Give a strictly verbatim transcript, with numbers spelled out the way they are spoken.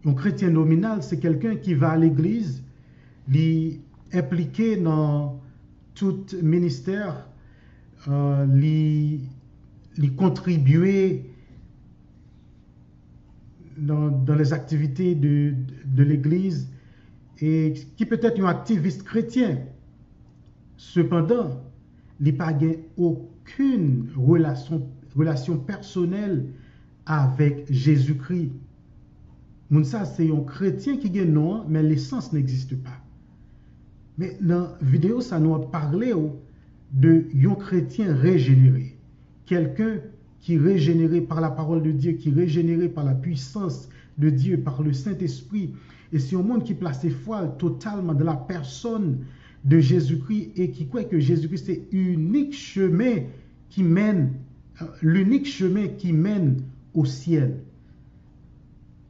Yon kretyen nominal se kèlken ki va legliz, li enplike nan tout ministè, euh, li, li kontribye dans, dans les activités de, de l'église, e ki petèt yon aktivis kretyen. Sepandan, li pa gen okenn relasyon, relasyon pèsonèl avèk Jezikri. Moun sa se yon kretyen ki gen non an, men lesans n'existe pas. Men nan videyo sa nou ap pale w de yon kretyen rejenere. Quelqu'un qui est régénéré par la parole de Dieu, qui est régénéré par la puissance de Dieu, par le Saint-Esprit. E se yon moun ki plase fwa l totalman dans la personne de Jésus-Christ e ki kwè ke Jezikri se inik chemen ki mennen, euh, l'unique chemin qui mène au ciel.